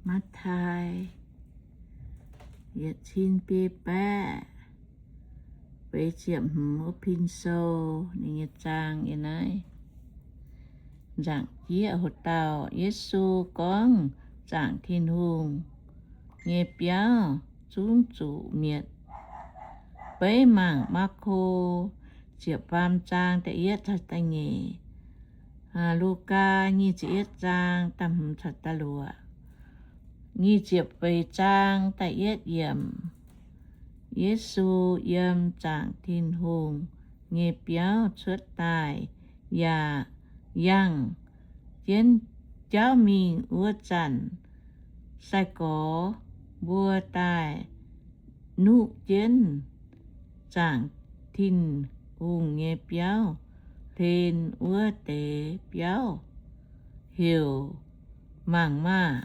Matv^taai yietc cin biei baeqv feix ziepc hmz wuov pin sou, ninh nyei zaang yiem naaiv. Nzaangc jieqv hoc dauh Yesu gorngv zaangc Tin-Hungh nyei biauv zungv zuqc mietc. Beiv mangc Maako ziepc faam zaang da'yietv caux da'nyeic, Lugaa nyic ziepc yietv zaang da'hmz caux da'luoqc, nyic ziepc feix zaang da'yietv yiemc. Yesu yiem zaangc Tin-Hungh nyei biauv cuotv daaih yaac yangh jienv jauv mingh wuov zanc, sai-gorx mbuo daaih nuqv jienv zaangc Tin-Hungh nyei biauv hlen wuov deix biauv heuc Mangc Maah!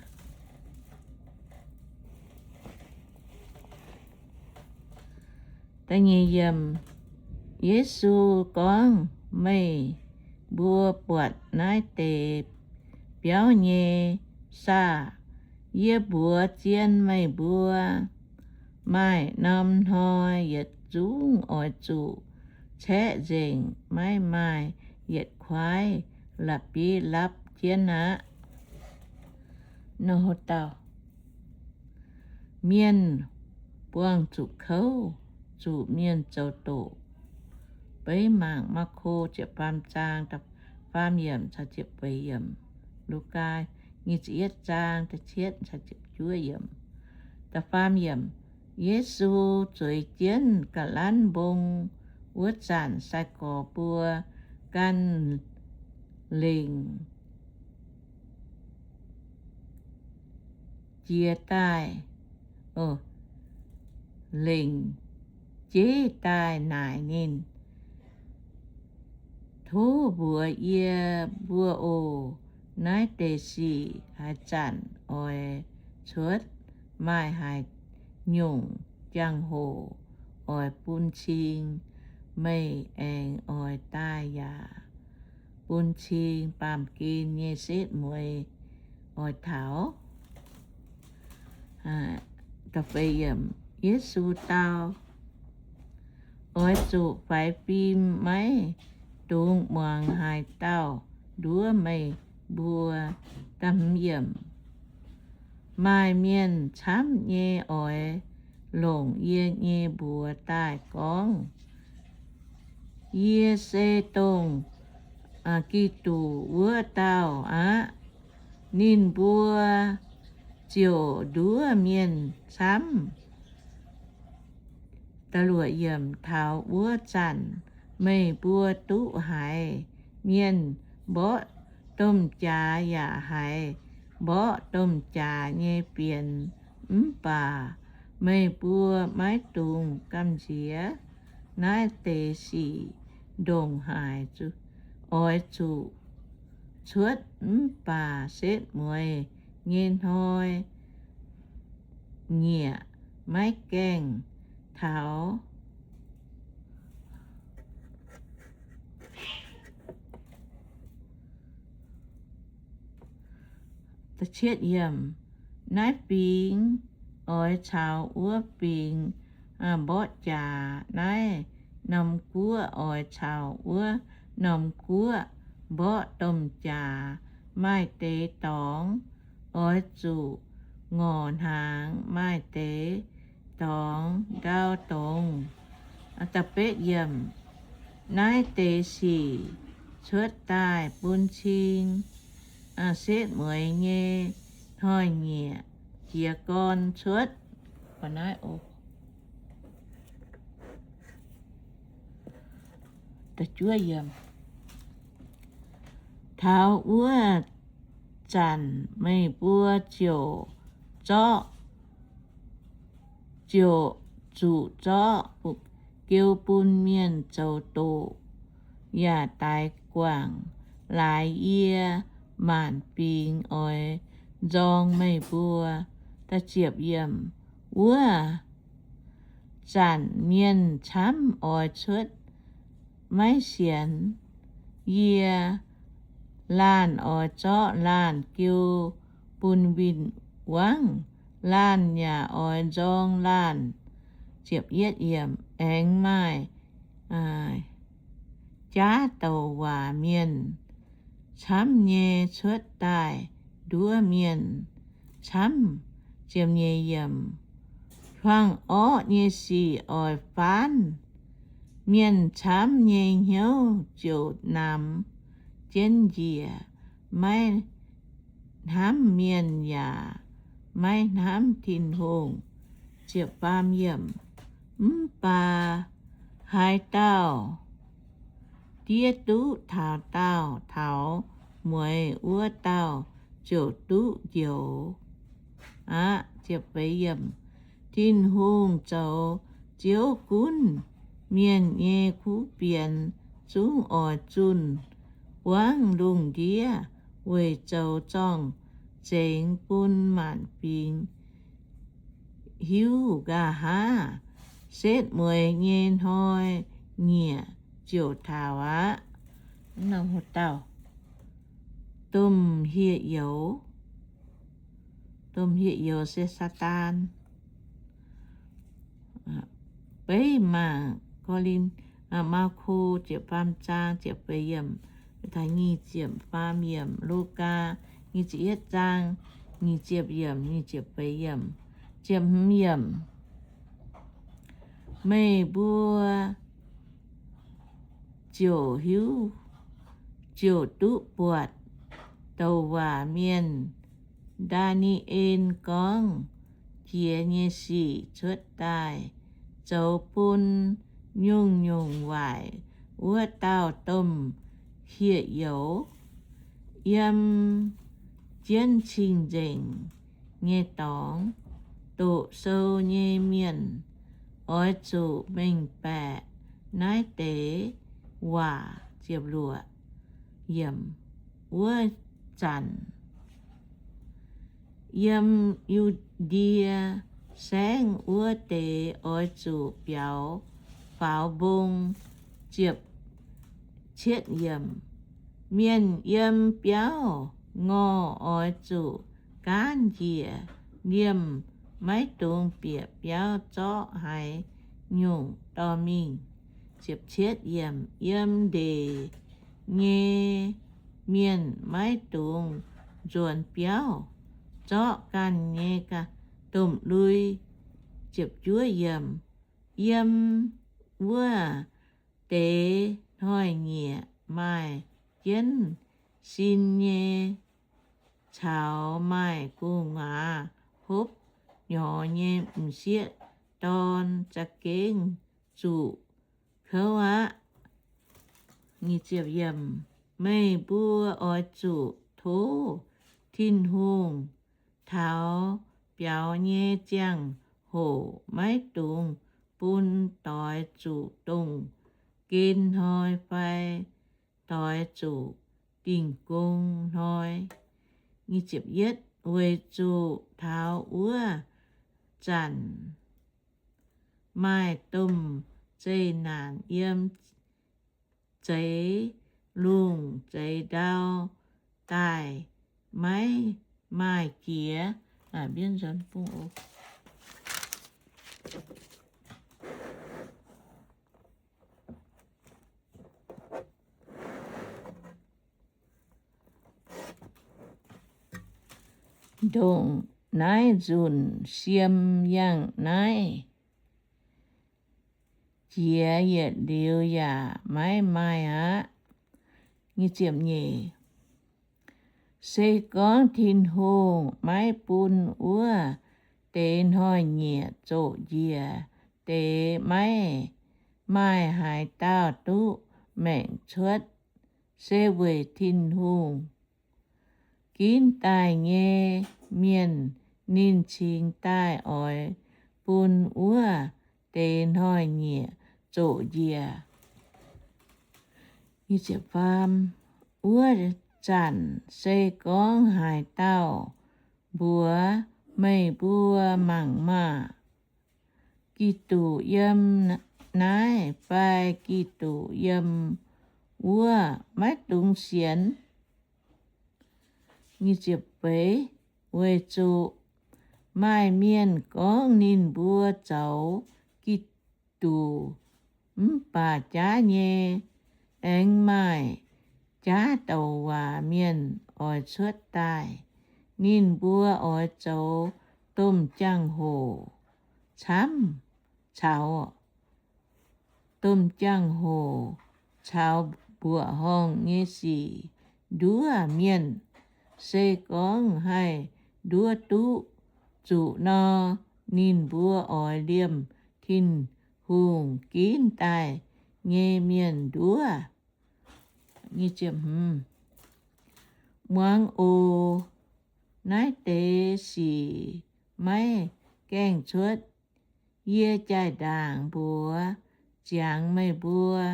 Yesu gorngv, Meih mbuo buatc naaiv deix biauv nyei saah? Yie mbuox zien meih mbuo, maaih norm hnoi yietc zungv oix zuqc caeqv nzengc, maiv maaih yietc kuaaiv la'bieiv lapv jienv aqv. Mienh buangh zuqc kouv, zuqc mienh zoux doqc. Beiv mangc Maako ziepc faam zaang da'faam yiemc caux ziepc feix yiemc, Lugaa nyic ziepc yietv zaang da'cietv caux ziepc juov yiemc. Da'faam yiemc, Yesu zueiz jienv Ga'lanv Mbong wuov zanc, sai-gorx mbuo gan lengc jiex daaih, lengc jeiv daaih naaic ninh, Tov mbuox yie mbuo oc. Naaiv deix sic haaix zanc oix cuotv? Maaih haaix nyungc jangx-hoc oix bun cing? Meih aengx oix daaih yaac bun cing baamh gen nyei setv mueiz oix taux? Yesu dau, Oix zuqc faix fim, maiv dungx muangx haaix dauh nduov meih mbuo. Maaih mienh camv nyei oix longc yie nyei mbuox daaih gorngv, Yie se dongh Giduc wuov dauh aqv. Ninh mbuo ziouc nduov mienh camv. Taux wuov zanc meih mbuo duqv haiz mienh mborqv domh jaax yaac haiz mborqv domh jaax nyei fienx. Mv baac meih mbuo maiv dungx gamh nziex. Naaiv deix sic ndongc haaix oix zuqc cuotv, mv baac setv mueiz nyei hnoi-nyieqc maiv gaengh taux. Naaiv fingx oix caux wuov fingx mborqv jaax. Naaiv norm guoqv oix caux wuov norm guoqv mborqv domh jaax. Maaih deix dorngx oix zuqc ngorc hnaangx, maaih deix dorngx ndau dongz. Naaiv deix sic cuotv daaih bun cing setv mueiz nyei hnoi-nyieqc jiez gorn cuotv. Taux wuov zanc meih mbuo ziouc zorqv, ziouc zuqc zorqv geu bun mienh zoux doqc yaac daix guangc laaix yie. Maanc fingx oix nzorng meih mbuo. Wuov zanc mienh camv oix cuotv maiv sienx yie. Laanh oix zorqv laanh geu bun winh wangv laanh yaac oix nzorng laanh. Aengx maaih jaav douc waac mienh camv nyei cuotv daaih nduov mienh camv. Huaang-orqv nyei sic oix faanv, mienh camv nyei hnyouv ziouc namx jienv njiec, maiv hnamv mienh yaac maiv hnamv Tin-Hungh. Mv baac haaix dauh diev duqv taux daauh taux mueiz, wuov dauh ziouc duqv njoux aqv. Tin-Hungh zoux Ziouv gunv mienh nyei kuv fienx zungv oix zunh buangv lungh ndiev weic zoux zorng-zengx bun maanc fingx hiuv. Nqa'haav setv mueiz nyei hnoi-nyieqc ziouc taux aqv. Domh hieh youz, domh hieh youz se Saadaan. Beiv mangc Ko^lin, Maako ziepc faam zaang ziepc feix yiemc, Matv^taai nyic ziepc faam yiemc, Lugaa nyic ziepc yietv zaang nyic ziepc yiemc, nyic ziepc feix yiemc, ziepc hmz yiemc. Meih mbuo ziouc hiuv, ziouc duqv buatc douc waac mienh, Ndaa^ni^en, gorngv jiex nyei sic cuotv daaih zoux bun nyungc-nyungc waaic wuov dauh domh hieh youz. Yiem jienv cing-nzengc nyei dorngx doqc sou nyei mienh oix zuqc mengh baeqc naaiv deix waac. Wuov zanc yiem Yu^ndie Saengv wuov deix oix zuqc biaux faaux mbong. Mienh yiem biauv ngorh oix zuqc gaanv njiec liemh, maiv dungx bieqc biauv zorqv haaix nyungc dorh mingh. Yiem ndeic nyei mienh maiv dungx nzuonx biauv zorqv ganh nyei domh lui. Yiem wuov deix hnoi-nyieqc maaih jienv sin nyei caux maaih gu'nguaaz hopv nyorx nyei m'sieqv dorn za'gengh zuqc kouv aqv. Meih mbuo oix zuqc tov Tin-Hungh taux biaux nyei ziangh hoc maiv dungx bun doix zuqc dongh gen hnoi fai doix zuqc dingh gong hnoi. Weic zuqc taux wuov zanc maaih domh zeqc naanc yiem zeix lungh zeix ndau daaih maiv maaih jiex. Ndongc naaiv nzunc siem yangh naaiv jiex yietc liuz yaac maiv maaih aqv. Se gorngv Tin-Hungh maiv bun wuov deix hnoi-nyieqc zoqc njiec deix, maiv maaih haaix dauh duqv maengc cuotv. Se weic Tin-Hungh ginv daaih nyei mienh ninh cingx daaih oix bun wuov deix hnoi-nyieqc zoqc njiec. Wuov zanc se gorngv haaix dauh mbuox meih mbuo mangc maah! Giduc yiem naaiv fai Giduc yiem wuov, maiv dungx sienx. Weic zuqc Maaih mienh gorngv ninh mbuo zoux Giduc mv baac jaav nyei. Aengx maaih jaav douc waac mienh oix cuotv daaih. Ninh mbuo oix zoux domh jangx-hoc camv caux domh jangx-hoc caux mbuoqc horngh nyei sic nduov mienh. Se gorngv haih nduov duqv zuqc nor, ninh mbuo oix liemh Tin-Hungh ginv daaih nyei mienh nduov. Muangx oc. Naaiv deix sic maiv gaengh cuotv. Yie jaa-ndaangc mbuox ziangx meih mbuo.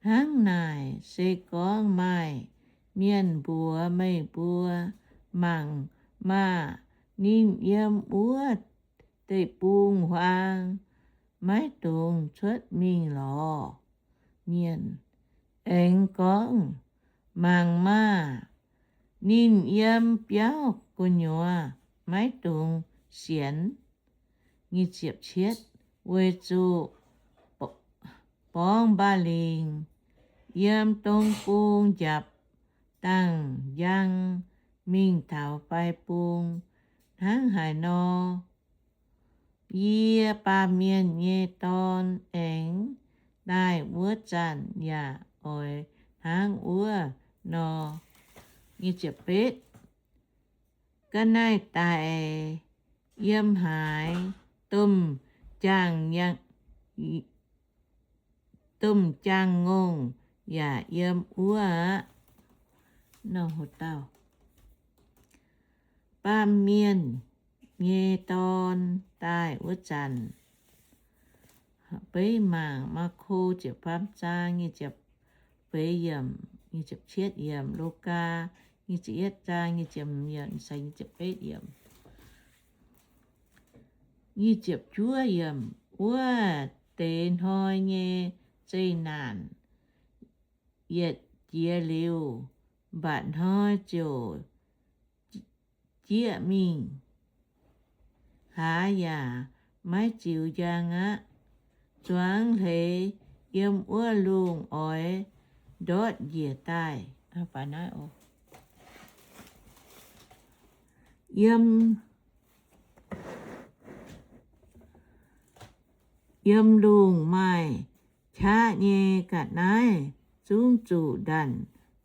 Hnangv naaic, se gorngv maaih mienh mbuox meih mbuo, Mangc maah! Ninh yiem wuov deic-bung-huaang, maiv dungx cuotv mingh lorz mienh. Aengx gorngv, Mangc maah! Ninh yiem biauv gu'nyuoz, maiv dungx sienx. Weic zuqc borngz mba'lingc yiem dong bung njapc dangh njang mingh taux fai bung. Hnangv haaix nor, yie, Baamh Mienh nyei Dorn, aengx daaih wuov zanc yaac oix hnangv wuov nor. Ga'naaiv-daic yiem haaix, domh jaang-ngongh yaac yiem wuov aqv. Baamh Mienh nyei Dorn daaih wuov zanc. Beiv mangc Maako ziepc faam zaang nyic ziepc feix yiemc, nyic ziepc cietv yiemc, Lugaa nyic ziepc yietv zaang nyic ziepc hmz yiemc, nyic ziepc betv yiemc. Nyic ziepc juov yiemc. Wuov deix hnoi nyei zeqc naanc yietc jiex liuz, mba'hnoi ziouc jieqv mingh, hlaax yaac maiv ziux njang aqv. Zuangx hleix yiem wuov lungh oix ndortv njiec daaih. Yiem, yiem lungh maaih qaqv nyei ga'naaiv zungv zuqc ndanc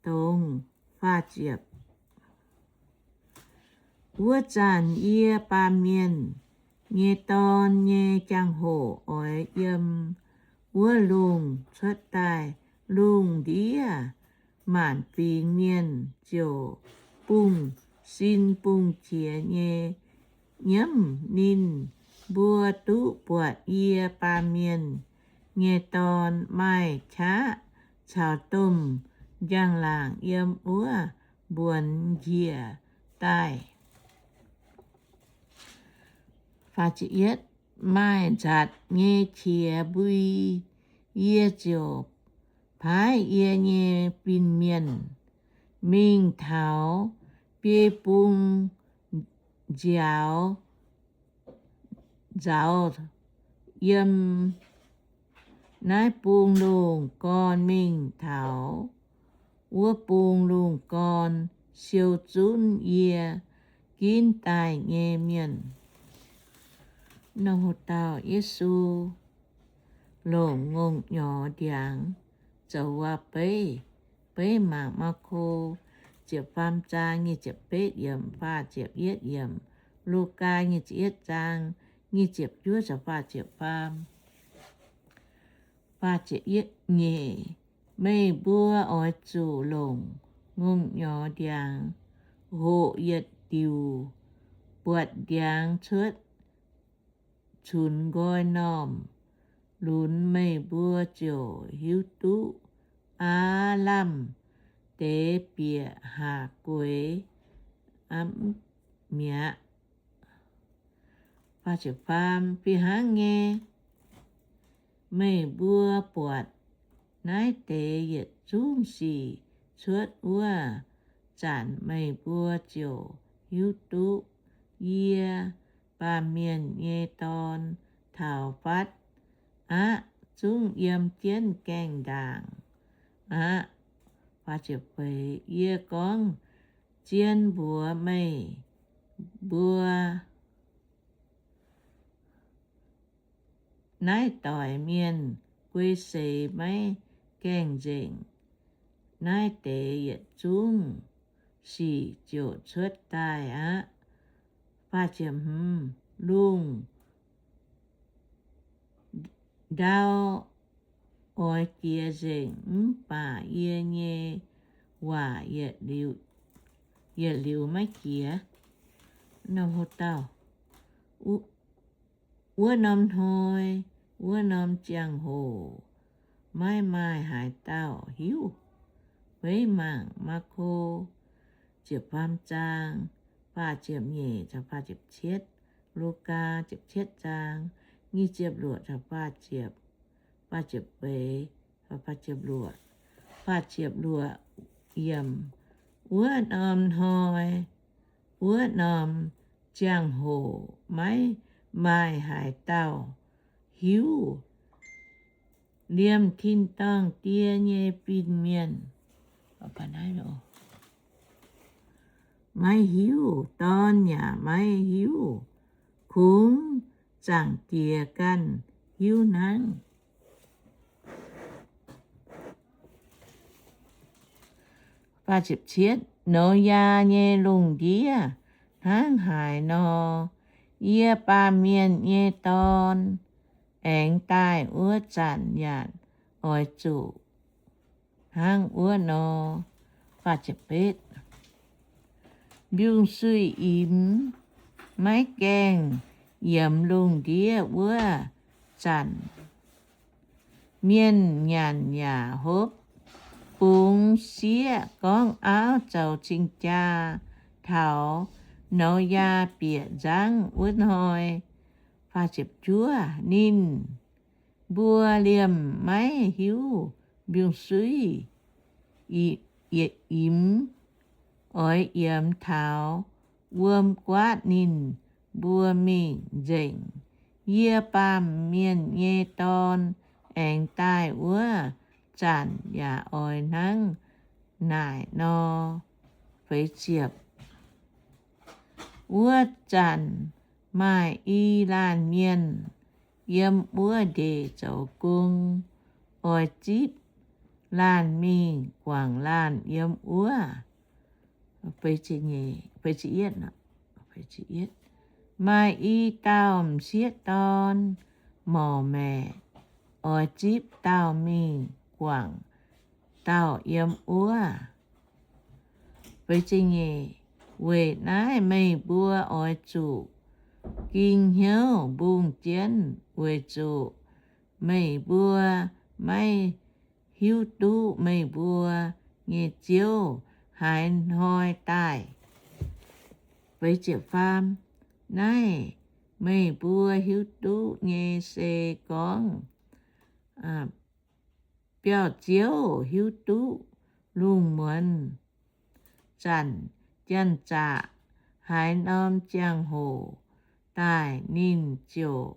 dongz. Faah ziepc. Wuov zanc yie, Baamh Mienh nyei Dorn, nyei jangx-hoc oix yiem wuov lungh cuotv daaih. Lungh ndiev maanc fingx mienh ziouc bungx-sin bungx-qiex nyei nyiemv ninh. Mbuo duqv buatc yie, Baamh Mienh nyei Dorn, maaih qaqv caux domh njang-laangc yiem wuov mbuonx njiec daaih. Maaih nzatc nyei qiex mbui. Yie ziouc paaiv yie nyei fin-mienh mingh taux biei bung nziaaux, nzaaux yiem naaiv bung lungh gorn mingh taux wuov bung lungh gorn siou zunv yie ginv daaih nyei mienh. Nor dauh Yesu longc ngongh nyorx ndiangx zoux waac-beiv. Beiv mangc Maako ziepc faam zaang nyic ziepc betv yiemc, faah ziepc yietv yiemc, Lugaa nyic ziepc yietv zaang nyic ziepc juov caux faah ziepc faam. Nyeic, meih mbuo oix zuqc longc ngongh nyorx ndiangx hoqc yietc diuc buatc ndiangx cuotv cunx nqoi normh lunx, meih mbuo ziouc hiuv duqv aav lamh deix bieqc haac gueix mi'aqv. Fih hnangv nyei, meih mbuo buatc naaiv deix yietc zungv sic cuotv wuov zanc meih mbuo ziouc hiuv duqv yie, Baamh Mienh nyei Dorn, taux fatv aqv, zungv yiem jienv gaengh ndaangc aqv. Yie gorngv zien mbuox meih mbuo, naaiv doic mienh guei seix maiv gaengh nzengc, naaiv deix yietc zungv sic ziouc cuotv daaih aqv. Lungh ndau oix jiex nzengc, mv baac yie nyei waac yietc liuz maiv jiex. Wuov norm hnoi, wuov norm ziangh hoc, maiv maaih haaix dauh hiuv. Feix mangc Maako ziepc faam zaang, faah ziepc nyeic caux faah ziepc cietv, Lugaa ziepc cietv zaang, nyic ziepc luoqc caux faah ziepc, faah ziepc feix, faah ziepc luoqc, faah ziepc luoqc yiemc. Wuov norm hnoi, wuov norm ziangh hoc maiv maaih haaix dauh hiuv. Liemh tin-dorngh Die nyei fin-mienh maiv hiuv, Dorn yaac maiv hiuv, kungx Zaangc Diex ganh hiuv hnangv. Noyaa nyei lungh ndiev hnangv haaix nor, yie, Baamh Mienh nyei Dorn, aengx daaih wuov zanc yaac oix zuqc hnangv wuov nor. Mbiungc-suiv imx maiv gaengh yiemx lungh ndiev wuov zanc, mienh nyanc yaac hopv, bungx sieqv gorngv auv zoux cing-jaa taux Noyaa bieqc nzangv wuov hnoi. Ninh mbuo liemh maiv hiuv mbiungc-suiv imx oix yiemx taux wuom guaatv ninh mbuo mingh nzengc. Yie, Baamh Mienh nyei Dorn, aengx daaih wuov zanc yaac oix hnangv naaic nor. Wuov zanc maaih i laanh mienh yiem wuov ndeic zoux gong, oix zipv laanh mingh guangc laanh yiem wuov. Maaih i dauh m'sieqv dorn morc maeqc, oix zipv dauh mingh guangc dauh yiem wuov. Weic naaiv meih mbuo oix zuqc ging hnyouv mbungh jienv, weic zuqc meih mbuo maiv hiuv duqv meih mbuo nyei Ziouv haaix hnoi daaih. Naaiv meih mbuo hiuv duqv nyei se gorngv, biauv-ziouv hiuv duqv lungh muonz zanc janx-zaqc haaix norm ziangh hoc daaih, ninh ziouc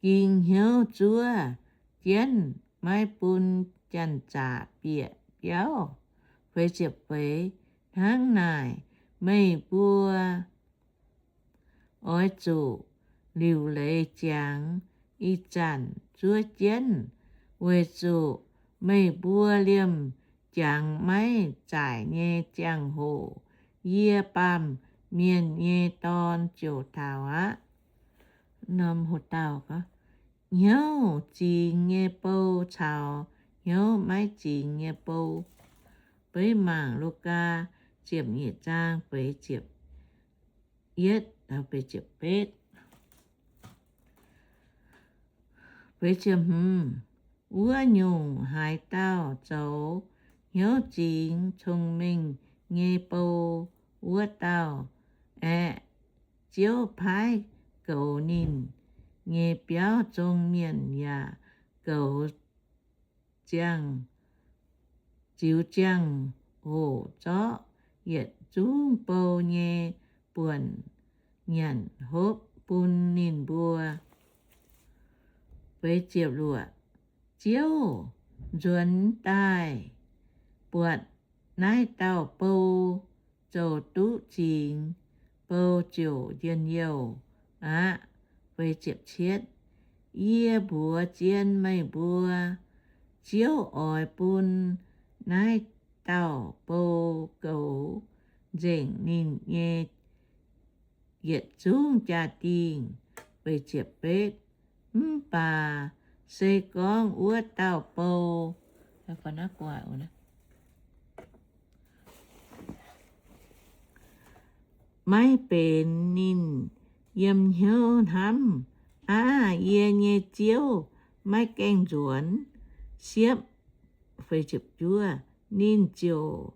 ging hnyouv zuov jienv, maiv bun janx-zaqc bieqc biauv. Hnangv naaic, meih mbuo oix zuqc liuc leiz ziangx ih zanc zuov jienv, weic zuqc meih mbuo liemh jangx maiv zaaic nyei ziangh hoc, yie, Baamh Mienh nyei Dorn, ziouc taux aqv. Hnyouv zingx nyei bou caux hnyouv maiv zingx nyei bou. Beiv mangc Lugaa ziepc nyeic zaang feix ziepc yietv, feix ziepc betv. Wuov nyungc, haaix dauh zoux hnyouv zingx cong-mengh nyei bou, wuov dauh aeqv, Ziouv paaiv goux ninh nyei biauv zong mienh yaac goux ziangh, ziux ziangh hoqc zorqv yietc zungv bou nyei buonc nyanc hopv bun ninh mbuo. Ziouv nzuonx daaih buatc naaiv dauh bou zoux duqv zingx, bou ziouc njien-youh aqv. Yie mbuox zien meih mbuo, Ziouv oix bun naaiv dauh bou goux nzengc ninh nyei yietc zungv jaa-dingh. Mv baac se gorngv wuov dauh bou maiv benx ninh yiem hnyouv hnamv, Aav, yie nyei Ziouv maiv gaengh nzuonx siepv, ninh ziouc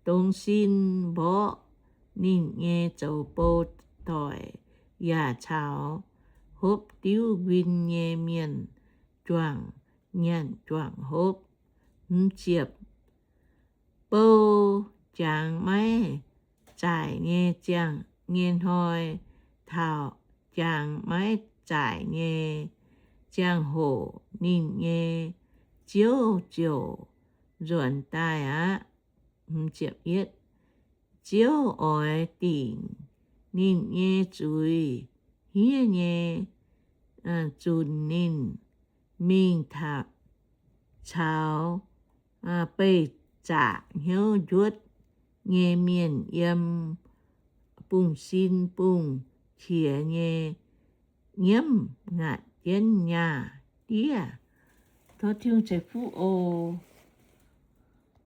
dongz sin mborqv ninh nyei zoux bou doic yaac caux hopv diuv nquin nyei mienh juangc nyanc juangc hopv. Bou jangx maiv zaaic nyei ziangh nyei hnoi, taux jangx maiv zaaic nyei ziangh hoc ninh nyei Ziouv ziouc nzuonx daaih aqv. Ziouv oix dingc ninh nyei zuiz hniev nyei zunc ninh mingh caux beih zaqc hnyouv njuotv nyei mienh yiem bungh sin bungh qiex nyei nyiemv ngaatc jienv nyaah diev. Tov Tin-Hungh ceix fuqv oc.